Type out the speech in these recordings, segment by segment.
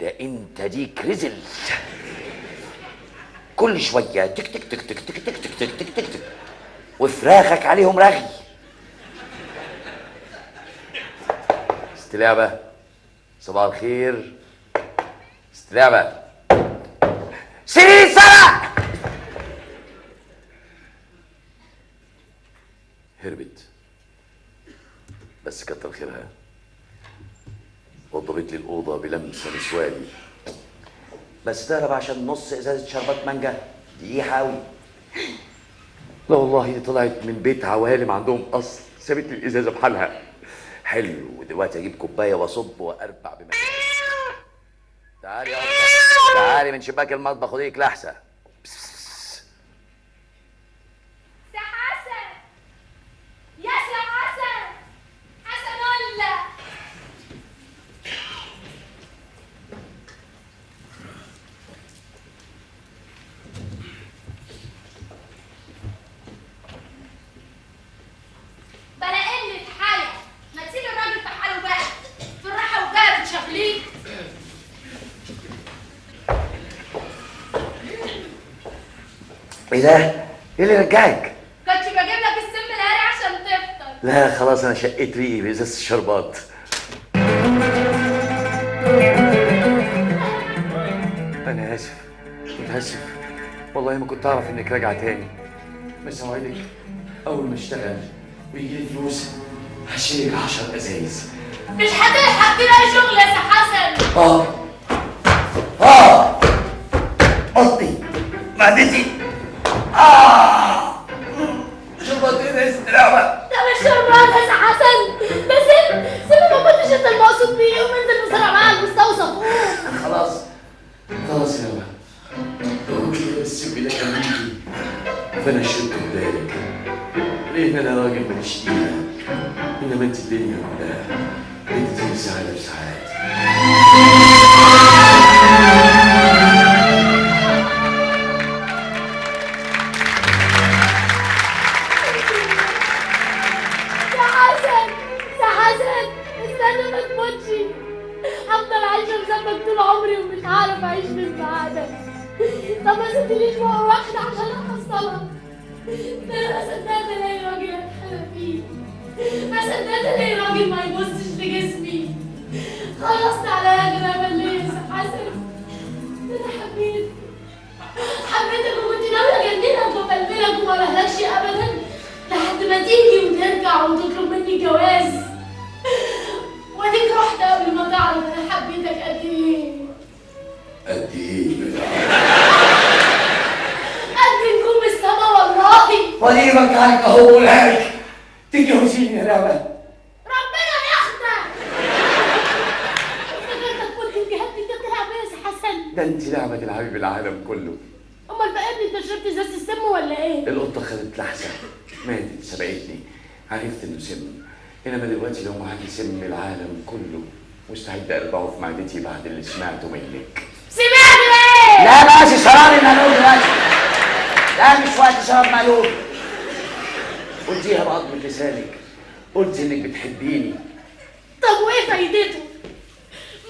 ده انت ديك رزل، كل شوية تك تك تك تك تك تك تك تك تك تك تك، وفراخك عليهم رغي. ست لعبه صباح الخير. ست لعبه سيرين سرق. هربت، بس كتر خيرها وضبت لي الاوضة بلمسه نسواني. بس تهرب عشان نص ازازة شربات مانجا دي قوي. لا والله دي طلعت من بيت عوالم عندهم اصل، سابت لي الازازه بحالها. حلو، ودلوقتي اجيب كوباية واصب واربع بمزاج. تعالي يا قطة، تعالي من شباك المطبخ خديك لحسة. سي حسن، يا سي حسن، حسن ولا بلا قلة حيا، ما تسيب الراجل في حاله بقى، في الراحة وجاية بتشغليه. ايه ده؟ ايه اللي رجعك؟ كنت بجيب لك السم الهاري عشان تفطر. لا خلاص انا شقيت ريقي بازازة الشربات. انا اسف، متاسف والله، ما كنت اعرف انك راجعه تاني. بس اوعدك اول ما اشتغل ويجي لي فلوس هشيل 10 ازايز. مش هتلحق تلاقي شغل يا سي حسن. بطني، معدتي، شربتين يا ست لعبة. ده مش شربات يا سي حسن، ده سم، سم ما كنتش انت المقصود بيه. قوم انزل بسرعة بقى على المستوصف. قوم. خلاص خلاص يا لعبة، okay بس ده كان ليكي، فانا شربته بدالك، لان انا راجل ماليش قيمة، انما انت الدنيا كلها بتديني سعادة بساعات. هفضل عايشة بذنبك طول عمري ومش هعرف أعيش من بعدك. طب ما سبتليش مرة واحدة عشان أحصلها. ده أنا ما صدقت ألاقي راجل أتحلى فيه، ما صدقت ألاقي راجل ما يبصش لجسمي. خلصت على أغلى ليا يا سي حسن. ده أنا حبيتك، حبيتك وكنت ناوية أجننك وأفلفلك وما بهلكش أبدا لحد ما تيجي وترجع وتطلب مني جواز. واديك رحت قبل ما تعرف انا حبيتك قد ايه. قد ايه؟ قد نجوم السما والله. وليه مكانك اهو بقولها لك، تتجوزيني يا لعبه. ربنا ياخدك. افتكرتك كنت اتجهدت انت بتلعب ايه يا سي حسن؟ ده انت لعبه تلعبي بالعالم كله. امال بقى ابني انت شربت ازازة السم ولا ايه؟ القطة خدت لحسة ماتت سبقتني، عرفت انه سم. انما دلوقتي لو معاكي سم العالم كله مستعد اربعة في معدتي بعد اللي سمعته منك. سمعت ايه؟ لا ماشي شراب المقلوب دلوقتي. لا مش وقت شراب مقلوب. قلتيها بعضمة لسانك، قلتي انك بتحبيني. طب وايه فايدته؟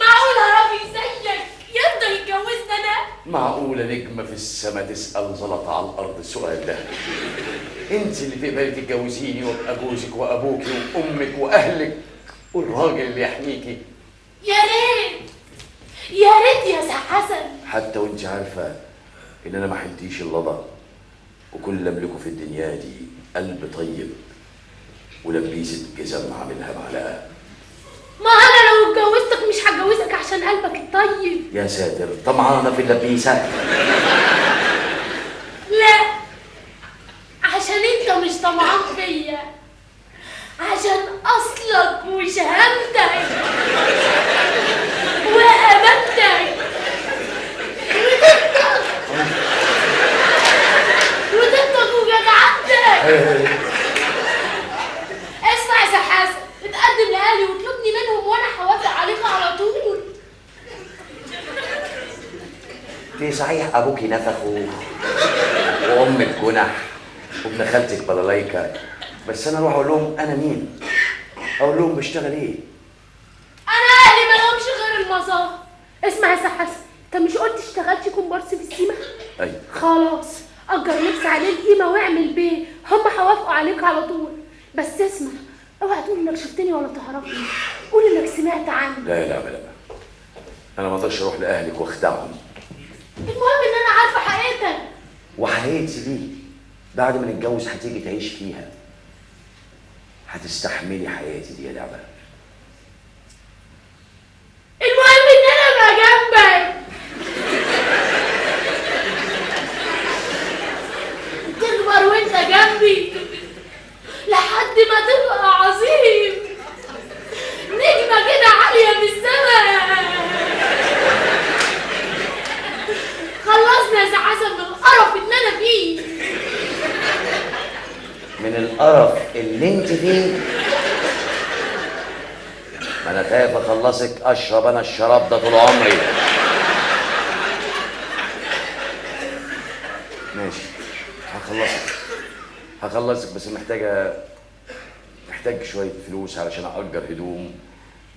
معقولة راجل زيك يرضى يتجوزني انا؟ معقولة نجمة في السما تسأل زلطة على الأرض السؤال ده؟ أنت اللي تقبلي تتجوزيني وأبقى جوزك وأبوكي وأمك وأهلك والراجل اللي يحميكي. يا ريت يا ريت يا سي حسن. حتى وأنت عارفة إن أنا ما حلتيش اللضا، وكل اللي أملكه في الدنيا دي قلب طيب ولبيسة جزم عاملها معلقة. ما أنا لو اتجوزتك مش هتجوزك عشان قلبك الطيب. يا ساتر، طمعانة في اللبيسة. لا، عشان انت مش طمعان فيا، عشان اصلك وشهامتك وامانتك وطيبتك وطيبتك وجدعنتك. اسمع يا سي حسن، اتقدم لاهلي وطلبني منهم وانا هوافق عليك على طول. في صحيح ابوكي نفخه وامك جنح وابن خالتك بلالايكا، بس انا اروح اقول لهم انا مين؟ اقول لهم بشتغل ايه؟ انا اهلي ما لهمش غير المظاهر، اسمع يا سي حسن، انت مش قلت اشتغلت كومبارس في السيما؟ ايوه. خلاص اجر لبس عليه القيمة واعمل بيه، هم هيوافقوا عليك على طول. بس اسمع، اوعى تقول انك شفتني ولا تعرفني، قول انك سمعت عني. لا لا لا، انا ما اقدرش اروح لاهلك واخدعهم. المهم ان انا عارفه حقيقتك. وحقيقتي دي بعد ما نتجوز هتيجي تعيش فيها، هتستحملي حياتي دي يا لعبه. المهم ان انا ابقى جنبك، تكبر وانت جنبي لحد ما تبقى عظيم، نجمه كده عالية في السماء. خلصنا يا سي حسن من القرف اللي انا فيه. من القرف اللي انت فيه؟ ما انا خايف اخلصك اشرب انا الشراب ده طول عمري. ماشي هخلصك، هخلصك، بس محتاج شوية فلوس علشان اجر هدوم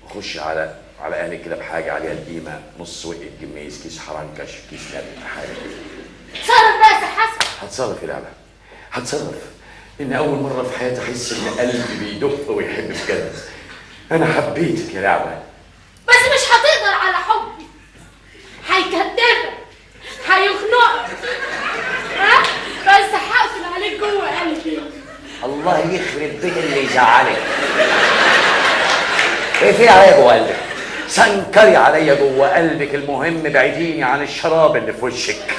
واخش على اهلك كده بحاجة عليها القيمة، نص وقت جميز، كيس حرنكش، كيس لب، حاجة كده. اتصرف بقى يا سي حسن. هتصرف يا لعبه، هتصرف. إن أول مرة في حياتي أحس إن قلبي بيدق ويحب بجد. أنا حبيتك يا لعبة. بس مش هتقدر على حبي، هيكتفك، هيخنقك، ها؟ بس هقفل عليك جوه قلبي. الله يخرب بيت اللي يزعلك. اقفلي عليا جوه قلبك، سنكري عليا جوه قلبك، المهم بعيديني عن الشراب اللي في وشك.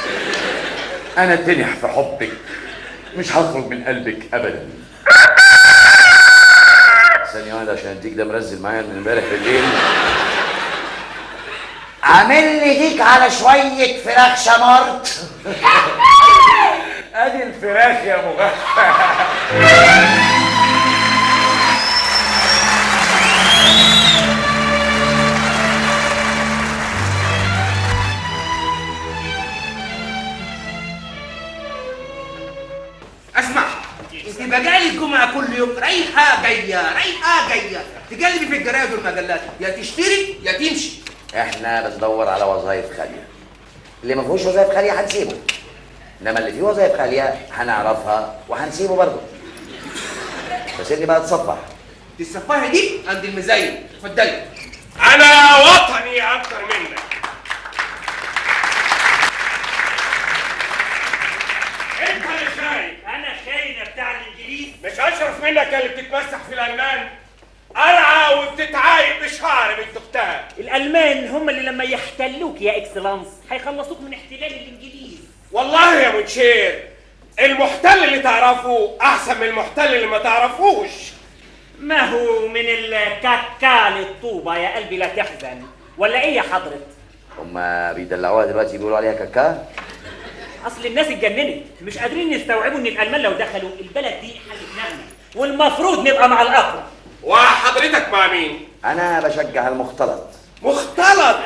أنا تنح في حبك، مش هخرج من قلبك ابدا. ثانية واحدة عشان اديك ده مرزل معايا من امبارح بالليل. عامل لي ديك على شوية فراخ شمرت. ادي الفراخ يا مغفل. اسمع، انت بقالي الجمعة كل يوم رايحة جاية رايحة جاية تقلبي في الجرايد والمجلات، يا تشتري يا تمشي. احنا بندور على وظايف خالية، اللي ما فيهوش وظايف خالية هنسيبه، انما اللي فيه وظايف خالية هنعرفها وهنسيبه برضه. بس اني بقى اتصفح. دي الصفاحه دي عند المزين، اتفضلي. انا وطني اكتر منك. انت اللي خاين. انا خاينه بتاع الانجليز؟ مش اشرف منك اللي بتتمسح في الالمان؟ قرعه وبتتعايب بشعر بنت اختها. الالمان هم اللي لما يحتلوك يا excellence هيخلصوك من احتلال الانجليز. والله يا mon cher، المحتل اللي تعرفه احسن من المحتل اللي ما تعرفوش. ما هو من الكاكا للطوبه يا قلبي لا تحزن، ولا ايه يا حضرة؟ هما بيدلعوها دلوقتي بيقولوا عليها كاكا؟ اصل الناس اتجننت، مش قادرين يستوعبوا ان الالمان لو دخلوا البلد دي هتتنغنى، والمفروض نبقى مع الاقوى. وحضرتك مع مين؟ انا بشجع المختلط. مختلط؟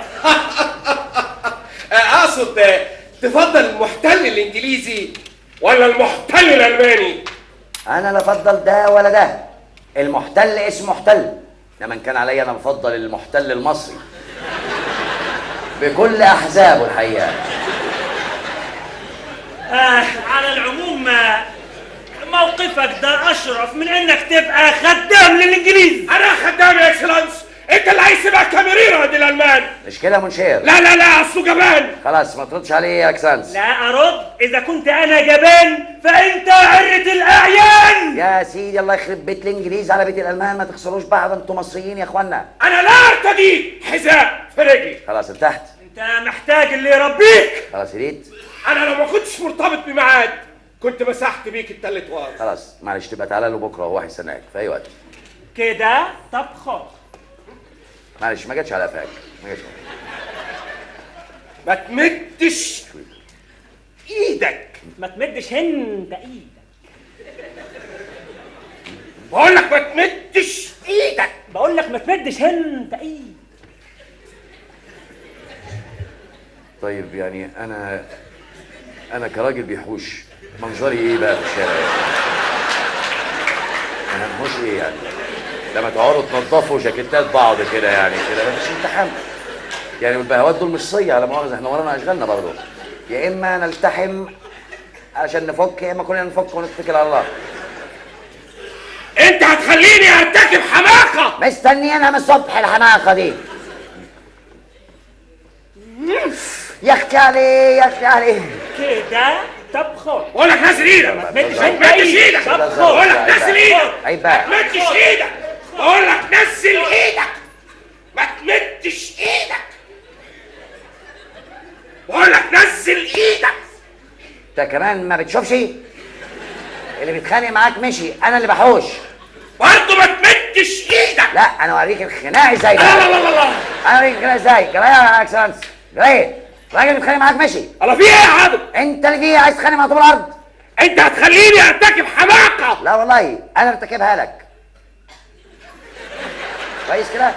اقصد تفضل المحتل الانجليزي ولا المحتل الالماني؟ انا لا افضل ده ولا ده، المحتل اسمه محتل، انما ان كان عليا انا بفضل المحتل المصري بكل احزابه الحقيقة. على العموم موقفك ده اشرف من انك تبقى خدام للانجليز. انا خدام يا excellence، انت اللي عايز تبقى كاميريرا عند الالمان. مش كده يا mon cher؟ لا لا لا، اصله جبان. خلاص ما تردش عليه يا excellence. لا ارد، اذا كنت انا جبان فانت عرة الاعيان. يا سيدي الله يخرب بيت الانجليز على بيت الالمان، ما تخسروش بعض، انتوا مصريين يا اخوانا. انا لا ارتدي حذاء في رجلي. خلاص ارتحت. انت محتاج اللي يربيك. خلاص هديت. انا لو ما كنتش مرتبط بميعاد كنت مسحت بيك التلت وار. خلاص معلش، تبقى تعالى له بكره وهو هيستناك في اي وقت. كده طب خد. معلش ما جاتش على قفاك، ما جاتش. ما تمدش ايدك. ما تمدش انت ايدك. بقول لك ما تمدش ايدك. بقول لك ما تمدش انت ايدك. طيب يعني انا كراجل بيحوش منظري ايه بقى في الشارع؟ انا هنحوش ايه يعني؟ لما تقعدوا تنضفوا جاكيتات بعض كده يعني كده مفيش امتحان. يعني والبهوات دول مش صيه على مؤاخذة، احنا ورانا اشغالنا برضه. يا اما نلتحم عشان نفك، يا اما كلنا نفك ونتكل على الله. انت هتخليني ارتكب حماقه. مستنيينها من الصبح الحماقة دي. يا اختي عليه يا اختي عليه كده. طب خد. بقول لك نزل ايدك. ما تمدش ايدك. بقول لك نزل ايدك. عيب بقى. ما تمدش ايدك. بقول لك نزل ايدك. ما تمدش ايدك. بقول لك نزل ايدك. انت كمان ما بتشوفش؟ اللي بيتخانق معاك مشي، انا اللي بحوش. برضه ما تمدش ايدك. لا انا اوريك الخناقة ازاي. لا لا لا لا، انا اوريك الخناقة ازاي. جرايه يا اكسلانس، جرايه. الراجل اللي بيتخانق معاك مشي. الله، في ايه يا عبد؟ انت اللي فيه عايز تتخانق مع طوب الارض. انت هتخليني ارتكب حماقه. لا والله انا ارتكبها لك. كويس كده؟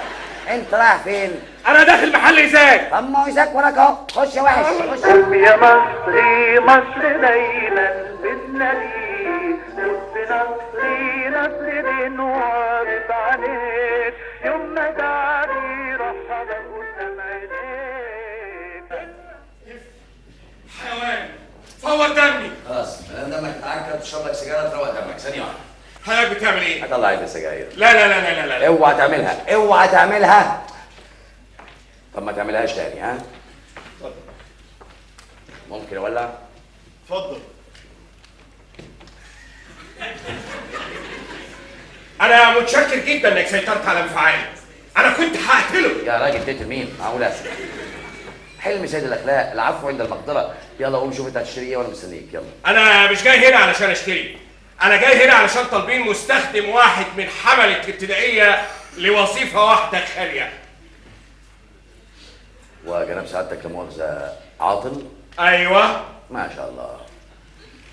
انت رايح فين؟ انا داخل محل ازاك. طب ما هو ازاك وراك اهو. خش يا وحش، خش. يا مصري مصر دايما بتناديك، نصري نصري بنوعد عليك، يوم ما تعدي روحها قدام عينيك. حيوان فور دمي. خلاص ما دام دمك اتعكر تشرب لك سيجارة تروق دمك. ثانية واحدة. حضرتك بتعمل ايه؟ هطلع علبة سجاير. لا لا لا لا لا لا، اوعى تعملها، اوعى تعملها. طب ما تعملهاش تاني. ها؟ اتفضل. ممكن اولع؟ اتفضل. انا متشكر جدا انك سيطرت على انفعالي. انا كنت هقتله. يا راجل تقتل مين؟ معقولة؟ حلم سيد الاخلاق، العفو عند المقدرة. يلا قوم شوف انت هتشتري ايه وانا مستنيك. يلا. انا مش جاي هنا علشان اشتري، انا جاي هنا علشان طالبين مستخدم واحد من حمله الابتدائية لوظيفة واحدة خالية. وجناب سعادتك لا مؤاخذة عاطل؟ ايوه. ما شاء الله.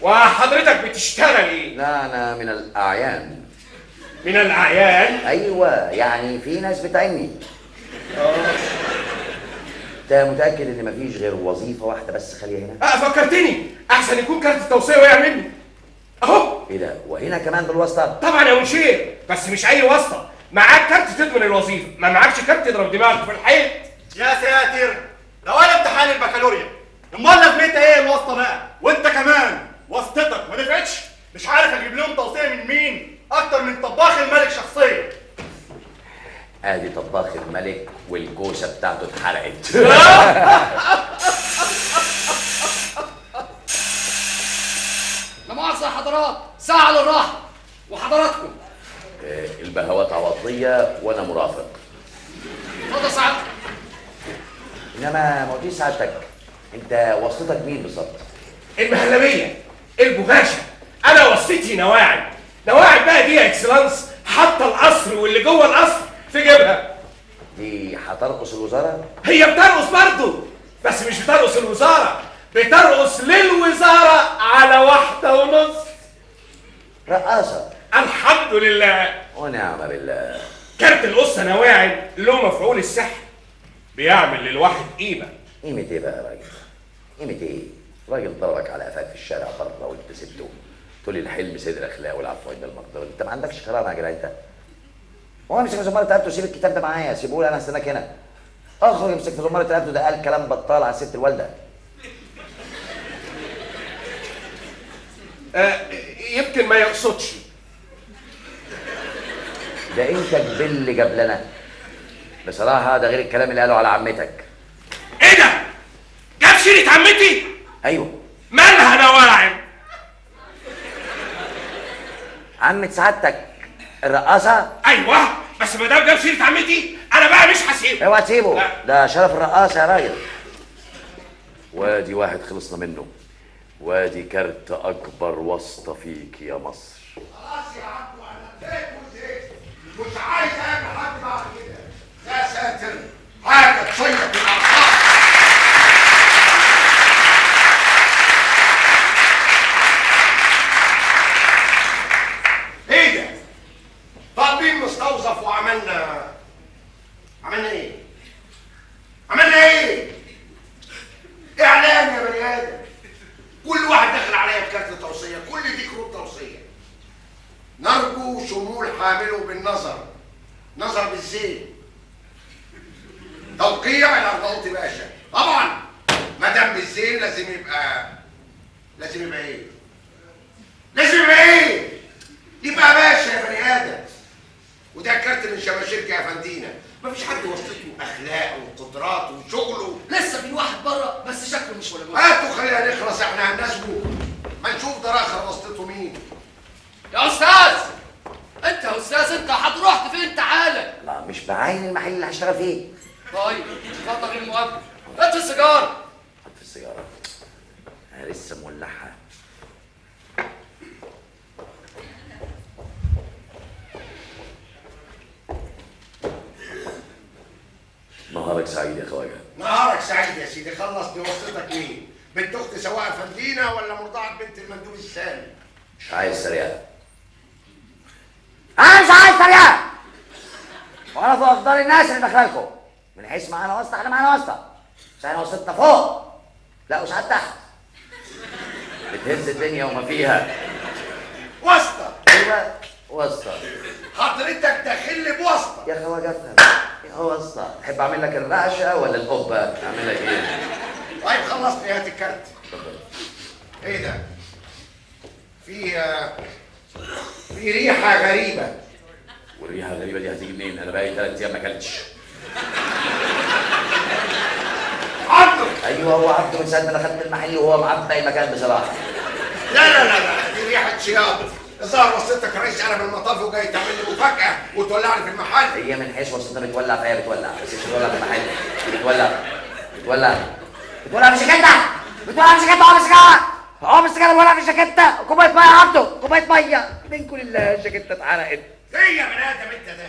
وحضرتك بتشتغل ايه؟ لا انا من الاعيان. من الاعيان؟ ايوه، يعني في ناس بتعني. انت متاكد ان مفيش غير وظيفة واحدة بس خالية هنا؟ فكرتني، احسن يكون كارت التوصية وقع مني. اهو. ايه ده؟ وهنا كمان بالواسطة؟ طبعا يا منشير، بس مش اي واسطه، معاك كارت تضمن الوظيفة، ما معاكش كارت تضرب دماغك في الحيط. يا ساتر، ده ولا امتحان البكالوريا. امال لازمتها ايه الواسطة بقى؟ وانت كمان واسطتك ما نفعتش، مش عارف اجيب لهم توصية من مين اكتر من طباخ الملك شخصيا. ادي طباخ الملك والكوسه بتاعته اتحرقت. لا مؤاخذة يا حضرات، ساعة للراحة وحضراتكم. البهوات عواطليه وانا مرافق. اتفضل سعادتك. انما ما قلتليش سعادتك، انت واسطتك مين بالظبط؟ المهلبيه، البغاشه. انا واسطتي نواعم. نواعم بقى دي يا اكسلانس حاطه القصر واللي جوه القصر في جيبها. دي هترقص الوزارة؟ هي بترقص برضه، بس مش بترقص الوزارة، بترقص للوزارة على 1.5. رقاصه. الحمد لله ونعم بالله. كارت القصة نواعم له مفعول السحر، بيعمل للواحد قيمة. قيمة ايه بقى يا راجل؟ قيمة ايه؟ راجل ضربك على قفاك في الشارع بره وانت سبته، تقول لي الحلم سيد الاخلاق والعفو عند المقدرة، انت ما عندكش كرامة يا جدع انت. هو امسك زمارة رقبته، سيب الكتاب ده معايا، سيبه لي انا هستناك هنا. اخرج امسك في زمارة رقبته، ده قال كلام بطال على الست الوالدة. يمكن ما يقصدش. ده انت جبل جاب لنا. بصراحة ده غير الكلام اللي قاله على عمتك. ايه ده؟ جاب سيرة عمتي؟ ايوه. مالها نواعم؟ عمة سعادتك الرقاصة؟ ايوه، بس ما دام جاب سيرة عمتي انا بقى مش هسيبه. اوعى تسيبه، ده شرف الرقاصة يا راجل. وادي واحد خلصنا منه، وادي كارت اكبر واسطة فيك يا مصر. خلاص يا عبدو انا تعبت وزهقت، مش عايز اقابل حد بعد كده. يا ساتر، حاجة تصيب الاعصاب. ايه ده؟ طالبين مستوظف وعملنا ايه؟ عملنا ايه؟ اعلان يا بني ادم. كل واحد داخل عليا بكارت توصية، كل دي كروت توصية. نرجو شمول حامله بالنظر، نظر بالزين. توقيع الارناؤوطي باشا. طبعا ما دام بالزين لازم يبقى، لازم يبقى ايه؟ لازم يبقى ايه؟ يبقى باشا يا بني ادم. وده كارت من شباشيرك يا فندينا، مفيش حد وسطته اخلاقه وقدراته وشغله. لسه في واحد بره بس شكله مش ولا بد. هاتوا خلينا نخلص، احنا هنناسبه. ما نشوف ده راخر وسطته مين. يا استاذ انت، يا استاذ انت هتروح فين؟ تعالى. لا مش بعاين المحل اللي هشتغل فيه. طيب اتفضل المقابلة. اطفي السيجارة. اطفي السيجارة، انا لسه مولعها. نهارك سعيد يا خواجه. نهارك سعيد يا سيدي. خلصني، وصيتك مين؟ بنت اخت سواق فندينا ولا مرضعة بنت المندوب السامي؟ مش عايز سريعة. انا مش عايز سريعة. وانا فوق اقدار الناس اللي داخلالكم. من حيث معانا واسطه، احنا معانا واسطه. بس احنا واسطتنا فوق، لا وساعات تحت. بتهز الدنيا وما فيها. واسطه. ايوه واسطه. حضرتك داخل لي بواسطة يا خواجه. افهم ايه واسطه؟ تحب اعمل لك الرعشه ولا القبة؟ اعمل لك ايه؟ طيب خلصني، هات الكارت. اتفضل. ايه ده؟ في ريحه غريبة. والريحه الغريبة دي هتيجي منين؟ انا بقالي 3 ايام ما اكلتش. عبده. ايوه هو عبده، من ساعة ما دخلت المحل وهو معبي المكان بصراحة. لا لا لا لا، دي ريحه شياط. الظاهر وصيتك رئيس قلم المطافي وجاي تعمل لي مفاجأة وتولعني في المحل. هي من حيث وصيتها بتولع فهي بتولع، بس مش بتولع في المحل، بتولع بتولع بتولع في شاكيتها، بتولع في شاكيتها. اقعد السيجارة، اقعد السيجارة، بتولع في شاكيتها. كوباية مية يا عبده، كوباية مية. منكم لله الشاكيته اتحرقت. ايه يا بني ادم انت ده؟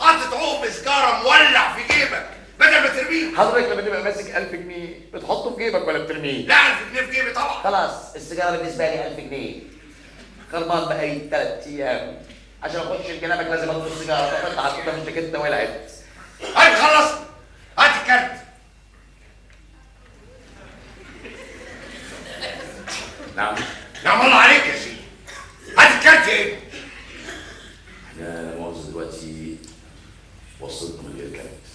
حاطط عقب سيجارة مولع في جيبك بدل ما ترميه. حضرتك لما تبقى ماسك 1000 جنيه بتحطه في جيبك ولا بترميه؟ لا 1000 جنيه في جيبي طبعا. خلاص السيجارة بالنسبة لي 1000 جنيه. خربان بقالي 3 ايام عشان اخش لجنابك لازم اطفي السيجارة، فكنت حطيتها في الجاكيته ولعت. طيب خلصت، هات الكارت. نعم نعم الله عليك يا سيدي، هات الكارت يا ابني. احنا لا مؤاخذة دلوقتي وصلتنا من غير كارت.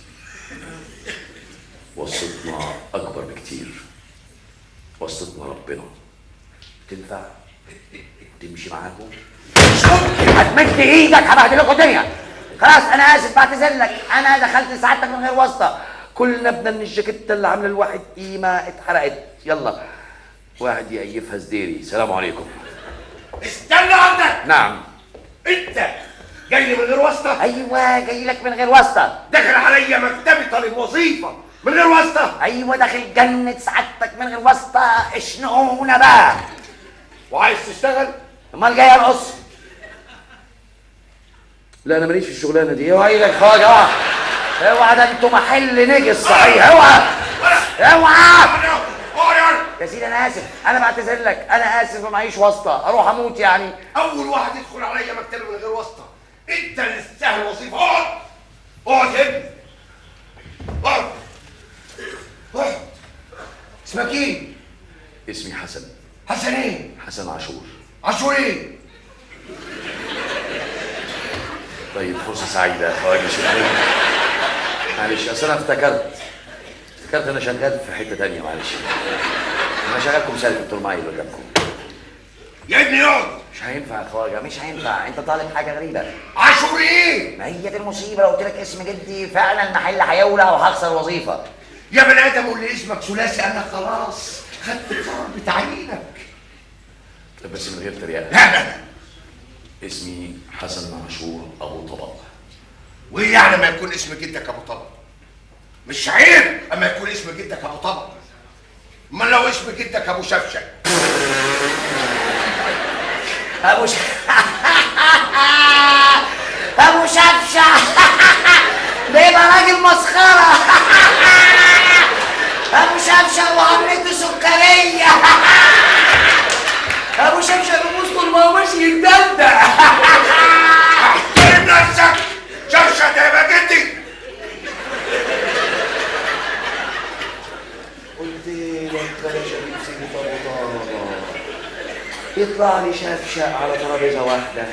وصلتنا اكبر بكتير. وصلتنا ربنا. تنفع؟ تمشي معاكم؟ هتمد ايدك هبهدلكوا الدنيا. خلاص انا اسف، بعتذر لك، انا دخلت سعادتك من غير واسطه. كلنا ابنا من الجاكيته اللي عامله الواحد قيمة اتحرقت. يلا واحد يقيفها زديري. سلام عليكم. استنى عندك. نعم. انت جاي لي من غير واسطه؟ ايوه جاي لك من غير واسطه. داخل عليا مكتبي طالب وظيفة من غير واسطه؟ ايوه داخل جنة سعادتك من غير واسطه. اشنقونا بقى. وعايز تشتغل؟ امال جاي ارقص؟ لا انا ماليش في الشغلانة دي. اوعى ايدك خواجه، اوعى اوعى، ده انتوا محل نجس صحيح. اوعى اوعى يا سيدي، انا اسف، انا بعتذر لك، انا اسف، ما معيش واسطه، اروح اموت يعني. اول واحد يدخل عليا مكتبي من غير واسطه، انت اللي تستاهل وظيفة. اقعد اقعد يا ابني، اقعد اقعد. اسمك ايه؟ اسمي حسن. حسن ايه؟ حسن عاشور. عاشور ايه؟ طيب فرصة سعيدة يا خواجه. شكرا. معلش اصل انا افتكرت انا شغال في حتة تانية، معلش. انا شغالكم سالف طول معايا قدامكم. يا ابني اقعد. مش هينفع يا خواجه، مش هينفع، انت طالب حاجة غريبة. عاشور ايه؟ ما هي دي المصيبة، لو قلت لك اسم جدي فعلا المحل هيولع وهخسر وظيفة. يا بني ادم قول لي اسمك ثلاثي، انا خلاص خدت القرار بتعيينك. طب بس من غير تريقة. لا لا، اسمي حسن عاشور ابو طبق. وايه يعني ما يكون اسم جدك ابو طبق؟ مش عيب اما يكون اسم جدك ابو طبق. امال لو اسم جدك ابو شفشق؟ ابو ابو شفشق ده يبقى راجل مسخرة. ابو شفشق وعملته سكريه. ابو شفشق بيبص طول ما هو ماشي يتدلدق. احترم نفسك، شفشق ده يبقى جدي. قلت لك بلاش اجيب سيره ابو طه، يطلع لي شفشق على ترابيزة واحدة.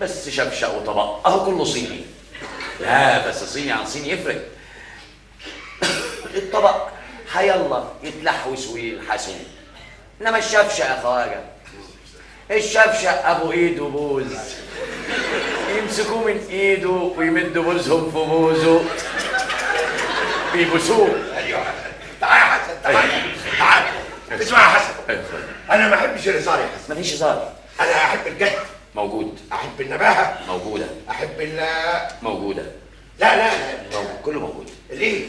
بس شفشق وطبق اهو كله صيني. لا بس صيني عن صيني يفرق. الطبق هيلا يتلحوس ويلحسوه، انما الشفشق يا خواجه، الشفشق ابو ايده بوز، يمسكوه من ايده ويمدوا بوزهم في بوزه، بيبوسوه. ايوه تعال يا حسن، تعال تعال. اسمع يا حسن، انا ما احبش الهزار يا حسن. مفيش هزار. انا احب الجد. موجود. احب النباهه. موجودة. احب ال موجودة. لا لا لا، كله موجود. ليه؟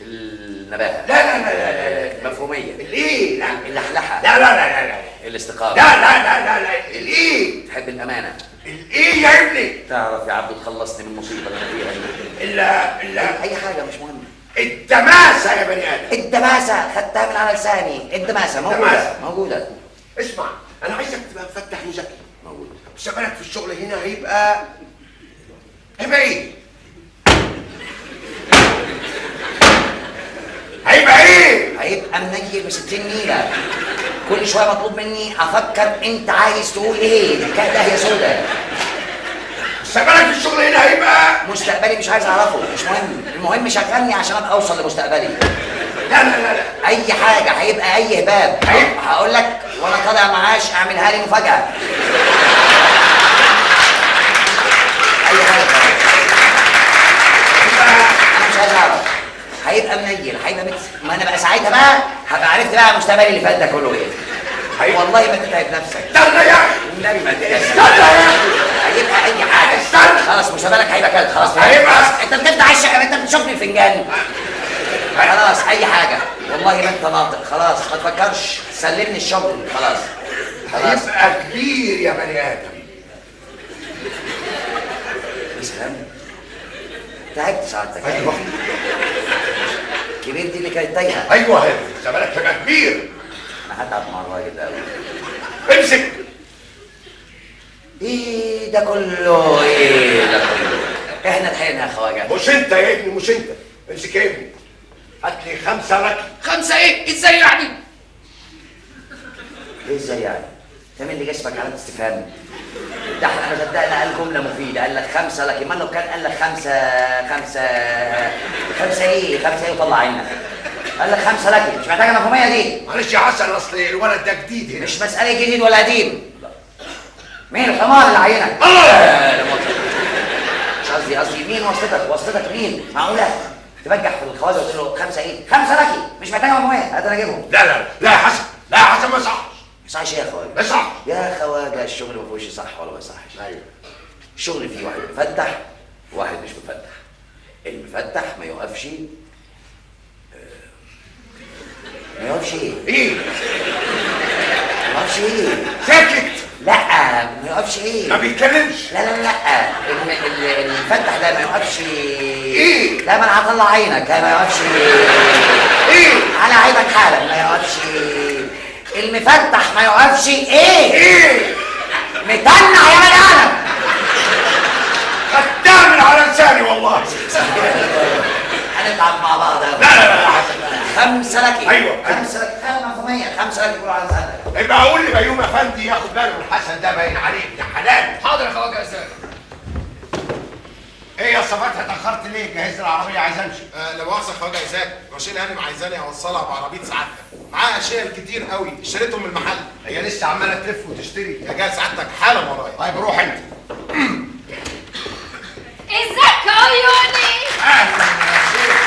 النباهه. لا لا لا لا لا، المفهوميه. الايه؟ لا. اللحلحه. لا لا لا لا لا، الاستقامة. لا لا لا لا لا، الايه؟ تحب الامانة. الايه يا ابني؟ تعرف يا عبدو تخلصني من المصيبة اللي انا فيها دي. الا اي حاجة مش مهمة. الدماسه يا بني ادم. الدماسه خدتها من على لساني. الدماسه موجودة موجودة. اسمع، انا عايزك تبقى مفتح وذكي. موجود. مستقبلك في الشغل هنا هيبقى ايه؟ هيبقى ايه؟ هيبقى منيل ب 60 نيله. كل شوية مطلوب مني افكر انت عايز تقول ايه. ده هي سودا. مستقبلك في الشغل هنا هيبقى مستقبلي مش عايز اعرفه، مش مهم، المهم شغلني عشان ابقى اوصل لمستقبلي. لا لا لا لا، اي حاجة هيبقى اي هباب. هقول لك وانا طالع معاش اعملها لي مفاجاة. اي حاجة انا مش عايز اعرف. هيبقى منيل، هيبقى ما انا بقى ساعتها بقى هبقى عرفت بقى مستقبلي اللي فات ده كله ايه. والله ما تتعب نفسك. استنى يا اخي، والنبي ما تتعب. استنى يا اخي، هيبقى اي حاجة. استنى خلاص، مستقبلك هيبقى كده خلاص. هيبقى انت بتفتح الشقة، انت بتشوفني الفنجان. خلاص اي حاجة، والله ما انت ناطق. خلاص ما تفكرش، سلمني الشغل خلاص. خلاص هيبقى كبير يا بني ادم. يا سلام، تعبت سعادتك. ايوه كبير دي اللي كانت تايهه. ايوه مستقبلك هيبقى كبير. انا هتعب مع الراجل ده قوي. امسك. ايه ده كله؟ ايه ده كله؟ احنا لحقنا يا خواجه. مش انت يا ابني، مش انت. امسك يا ابني، هات لي 5 ركل. 5 ايه؟ ازاي يعني؟ ايه ازاي يعني؟ تعمل لي جسمك علامة استفهام. ده احنا ما صدقنا قال جملة مفيدة، قال لك 5، لكن ما لو كان قال لك 5 5 5 ايه؟ 5 ايه وطلع عينك. قال لك 5 لكن مش محتاجة مفهومية دي. معلش يا حسن، اصل الولد ده جديد هنا. مش مسألة جديد ولا قديم. مين الحمار اللي عينك؟ الله. مش قصدي، قصدي مين واسطتك؟ واسطتك مين؟ معقولة؟ تبجح في الخواجه وتقول له 5 ايه؟ 5 لكي مش محتاجة مفهومية، هات انا اجيبهم. لا لا لا يا حسن، لا يا حسن ما يصحش. ما يصحش ايه يا خواجه؟ ما يصحش يا خواجه، الشغل ما فيهوش صح ولا ما يصحش. ايوه الشغل فيه واحد مفتح وواحد مش مفتح. المفتح ما يوقفش. ما يوقفش ايه؟ ايه؟ ما يوقفش ايه؟ ساكت. لا ما يوقفش ايه؟ ما بيتكلمش. لا لا لا، المفتح ده ما يوقفش ايه؟ لا ما انا هطلع عينك. ما يوقفش ايه؟ على عينك حالا. ما يوقفش المفتح، ما يوقفش ايه؟ ايه؟ متنع يا بني ادم. خدتها من على لساني والله. هنتعب مع بعض. لا لا لا يا حسن. 5 لكي. ايوه 5 لكي، 500 5 لكي كله على لسانك. يبقى اقول لبيوم افندي ياخد باله من حسن ده، باين عليه ابن حلال. حاضر يا خواجه ازاي. ايه يا صفات اتاخرت ليه؟ جهز العربية عايز امشي. لا مؤاخذة يا خواجه ايزاك، رشيد هانم عايزاني اوصلها بعربيه سعادتك، معاها اشياء كتير قوي اشتريتهم من المحل. هي لسه عماله تلف وتشتري. يا جاي سعادتك حالا ورايا. طيب روح انت. ازيك يا عيوني؟ اهلا يا شيخ.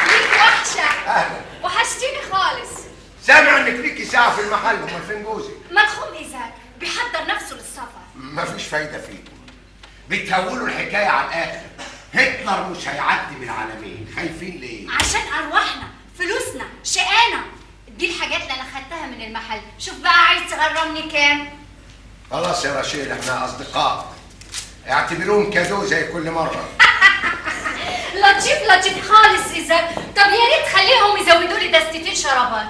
ليك وحشة. اهلا. وحشتيني خالص. سامع انك ليكي ساعة في المحل، امال فين جوزك؟ مدخوم ايزاك بيحضر نفسه للسفر. مفيش فايده فيكم، بتهولوا الحكاية على الاخر. هتلر مش هيعدي من العالمين، خايفين ليه؟ عشان ارواحنا، فلوسنا، شقانا. دي الحاجات اللي انا خدتها من المحل، شوف بقى عايز تغرمني كام؟ خلاص يا رشيد احنا اصدقاء، اعتبروهم كادو زي كل مرة. لطيف لطيف خالص ايزاك. طب يا ريت خليهم يزودوا لي دستتين شرابات.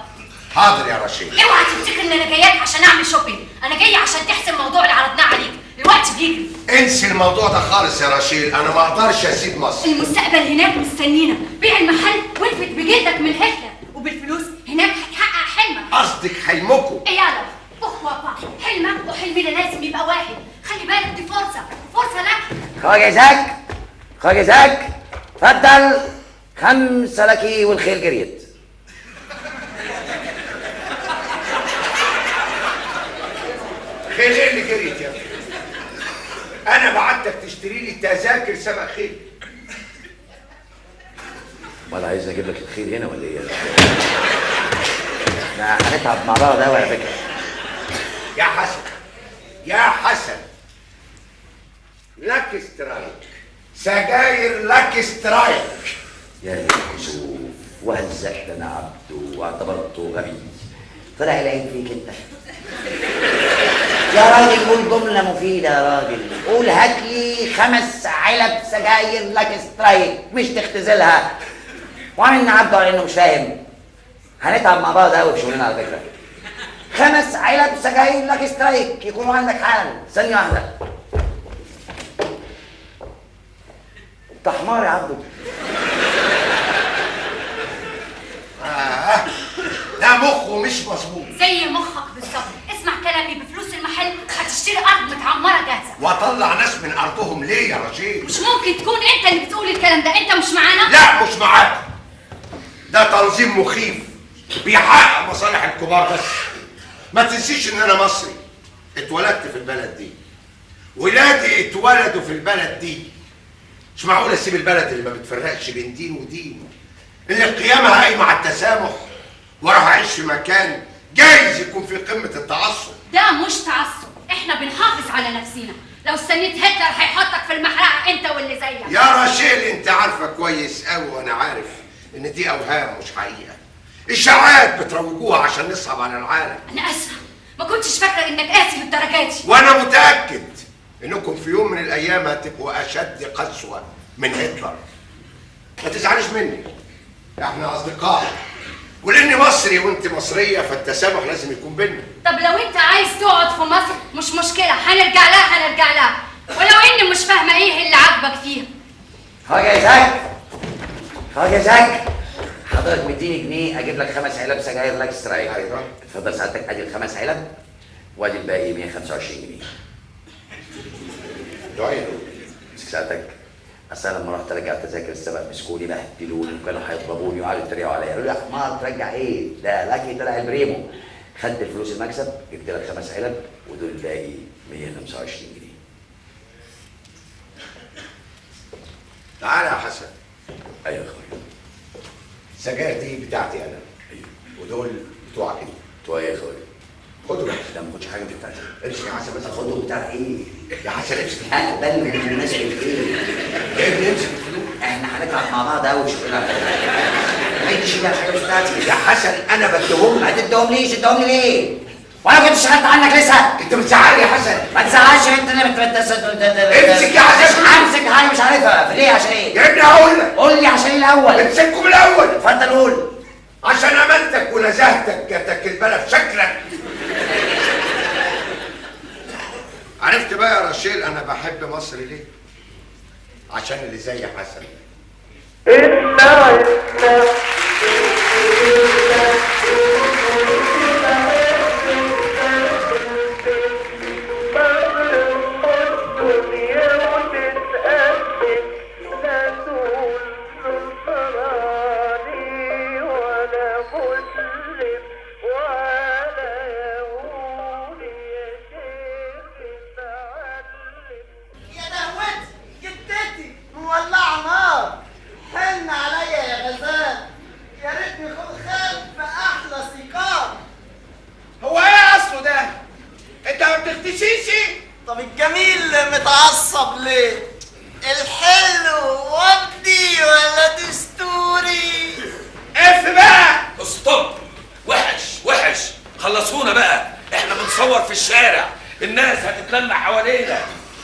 حاضر يا رشيد. اوعى تفتكر ان انا جاياك عشان اعمل shopping، انا جاية عشان تحسم الموضوع اللي عرضناه عليك، الوقت بيجري. انسي الموضوع ده خالص يا رشيد، انا ما اقدرش اسيب مصر. المستقبل هناك مستنينا، بيع المحل والفت بجلدك من هتلر، وبالفلوس هناك هتحقق حلمك. قصدك حلمكم؟ ايه يلا pourquoi pas، حلمك وحلمنا لازم يبقى واحد، خلي بالك دي فرصة، فرصة. فرصة لك. خواجه زاك، خواجه زاك، اتفضل 5 لكي والخيل جريت. خيل ايه اللي جريت يا ابني؟ انا بعتك تشتري لي تذاكر سبق خيل. امال عايز اجيب لك الخيل هنا ولا ايه؟ احنا هنتعب مع بعض قوي على فكرة. يا حسن، يا حسن، Lucky Strike، سجاير Lucky Strike. يا الكسوف، وهزقت انا عبده واعتبرته غبي، طلع العيب فيك انت. يا راجل قول جملة مفيدة يا راجل، قول هات لي 5 علب سجاير Lucky Strike، مش تختزلها. وعامل عبده على انه مش فاهم. هنتعب مع بعض قوي في شغلنا على فكرة. 5 علب سجاير Lucky Strike يكونوا عندك حالا. ثانية واحدة. انت حمار يا عبده. ده مخه مش مظبوط. زي مخك بالظبط. اسمع كلامي، بفلوس المحل هتشتري ارض متعمره جاهزة. واطلع ناس من ارضهم ليه يا رشيد؟ مش ممكن تكون انت اللي بتقول الكلام ده، انت مش معانا؟ لا مش معاك. ده تنظيم مخيف بيحقق مصالح الكبار بس. ما تنسيش ان انا مصري، اتولدت في البلد دي، ولادي اتولدوا في البلد دي. مش معقول اسيب البلد اللي ما بتفرقش بين دين ودين، اللي قيامها قايمة على التسامح، واروح اعيش في مكان جايز يكون في قمة التعصب. ده مش تعصب، احنا بنحافظ على نفسينا. لو استنيت هتلر هيحطك في المحرقة انت واللي زيك. يا رشيل انت عارفه كويس قوي وانا عارف ان دي اوهام مش حقيقة، اشاعات بتروجوها عشان نصعب على العالم. انا اسفه، ما كنتش فاكره انك قاسي للدرجة دي. وانا متاكد انكم في يوم من الايام هتبقوا اشد قسوة من هتلر. ما تزعليش مني، احنا اصدقاء، ولاني مصري وانت مصرية فالتسامح لازم يكون بينا. طب لو انت عايز تقعد في مصر مش مشكلة، هنرجع لها هنرجع لها، ولو اني مش فاهمه ايه اللي عاجبك فيها. خواجه زاك، خواجه زاك، حضرتك مديني جنيه اجيب لك 5 علب سجاير Lucky Strike. ايوه اتفضل سعادتك، ادي ال5 علب وادي الباقي 125 جنيه. دعيله امسك سعادتك. اصل انا لما رحت ارجع تذاكر السبق مسكوني بهدلوني وكانوا هيضربوني وقعدوا يتريقوا عليا، قالوا لي يا حمار ترجع ايه؟ ده لاكي طلع البريمو. خدت فلوس المكسب، جبت لك 5 علب ودول الباقي 125 جنيه. تعالى يا حسن. ايوه يا اخويا. السجاير دي بتاعتي انا. ايوه. ودول بتوعك انت. بتوع ايه يا اخويا؟ خدهم. لا ما خدش حاجة دي بتاعتي. امسك يا حسن بس. خدهم بتاع ايه؟ يا حسن امسك. هقبل من بمناسبة ايه؟ يا ابني امسك الفلوس. احنا هنتعب مع بعض قوي في شغلنا. ما تديش ايدي على حاجة مش بتاعتي. يا حسن انا بديهم. هتديهم ليش؟ اديهم لي ليه؟ وانا كنت اشتغلت عنك لسه. انت بتزعلني يا حسن. ما تزعلش انت اللي امسك يا حسن. همسك حاجة مش عارفها ليه؟ عشان ايه؟ يا ابني هقول لك. قول لي عشان ايه الاول؟ امسكهم الاول. اتفضل قول. عشان امانتك ونزاهتك جاتك البلا في شكلك. عرفت بقى يا رشيل انا بحب مصر ليه؟ عشان اللي زي حسن. متعصب ليه؟ الحلو وردي ولا دستوري؟ اف بقى. stop. وحش وحش، خلصونا بقى، احنا بنصور في الشارع، الناس هتتلم حوالينا.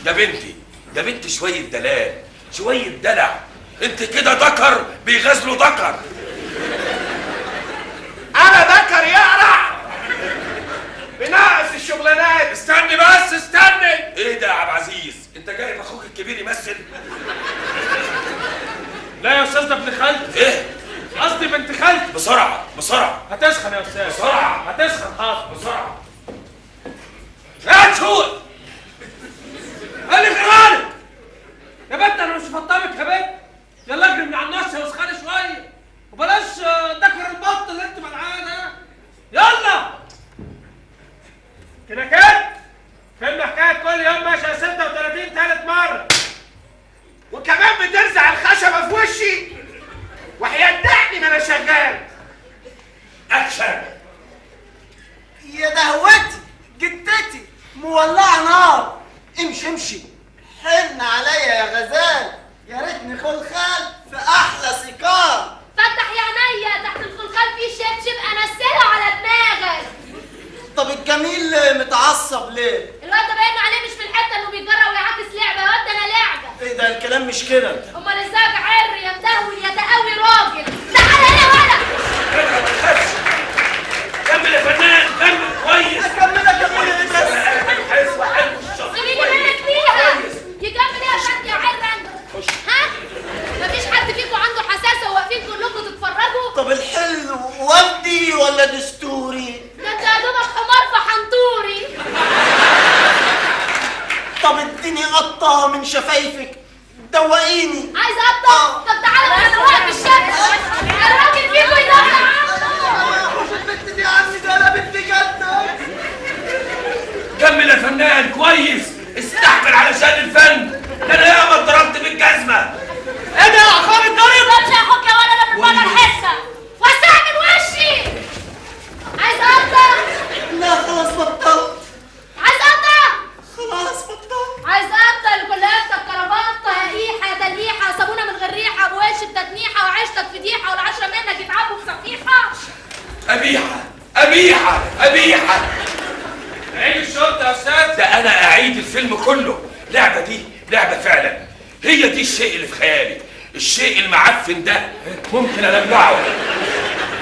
ده بنتي، ده بنتي شوية دلال، شوية دلع. انت كده ذكر بيغزلوا ذكر. انا ذكر يقرع بناقص الشغلانات. استني بس استني. ايه ده يا عبد العزيز؟ انت جايب اخوك الكبير يمثل؟ لا يا استاذ، ده ابن خالتي. ايه؟ قصدي بنت خالتي. بسرعة بسرعة، هتسخن يا استاذ. بسرعة هتسخن. حاضر بسرعة. يا شهور اللي غيرانك. فيلم حكاية كل يوم ماشية 36 ثالث مرة، وكمان بترزع الخشبة في وشي وهيدعني ما انا شغال. اكشن. يا دهوتي جدتي مولعه نار، امشي امشي حن عليا يا غزال، يا ريتني خلخال في احلى سيكار. فتح يا عينيا، تحت الخلخال في شبشب انسله على دماغك. طب الجميل متعصب ليه؟ الواد ده باين عليه مش في الحتة انه بيتجرأ ويعاكس لعبه. يا واد ده انا لعبه. ايه ده الكلام مش كده؟ امال ازاي عر يا مدهول يا تقوي راجل؟ تعالى هنا ولا ما تخافش. كمل يا فنان، كمل كويس. اكمل اكمل ايه بس؟ حلو حلو الشغل. سيبيني منك فيها. يكمل ايه يا فندم يا عر انت؟ ها؟ مفيش حد فيكم عنده حساسة وواقفين كلكم تتفرجوا؟ طب الحلو وردي ولا دستوري؟ ده انت يا دوبك حمار في حنطوري. طب اديني قطة من شفايفك دوقيني. عايزه قطة؟ طب تعالى بقى ادوقك بالشكل. الراجل فيكم يدافع عنه. مش البنت دي عني، ده انا بنت جدك. كمل يا فنان كويس، استحمل علشان الفن. ده انا ياما اتضربت بالجزمه. ايه ده يا عقاب الضرب؟ ما يا اخوك يا ولا انا في البلد حتة. وسع من وشي. عايزه قطة؟ لا خلاص بطلت. عايزه قطة؟ خلاص بطلت. عايزه قطة اللي كلها كرافطه يا ريحه يا تليحه، صابونه من غير ريحه، بوش بتتنيحه، وعيشتك فضيحة، والعشرة منك يتعبوا في صفيحه. قبيحة قبيحة قبيحة. عيد الشرطة يا استاذ. ده انا اعيد الفيلم كله. لعبه دي لعبه فعلا، هي دي الشيء اللي في خيالي. الشيء المعفن ده ممكن ألمعه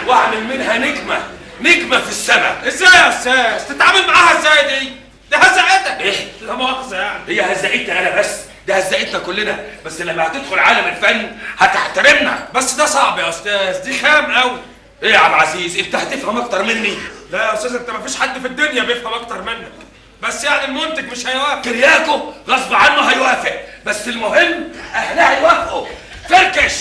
واعمل منها نجمه، نجمه في السماء. ازاي يا استاذ؟ تتعامل معاها ازاي دي؟ ده هزقتك. ايه؟ لا مؤاخذة يعني. هي هزقتنا انا بس، ده هزقتنا كلنا، بس لما هتدخل عالم الفن هتحترمنا. بس ده صعب يا استاذ، دي خام قوي. ايه يا عم عزيز، انت هتفهم اكتر مني؟ لا يا استاذ، انت مفيش حد في الدنيا بيفهم اكتر منك، بس يعني المنتج مش هيوافق. كرياكو غصب عنه هيوافق، بس المهم اهلها يوافقوا. فركش.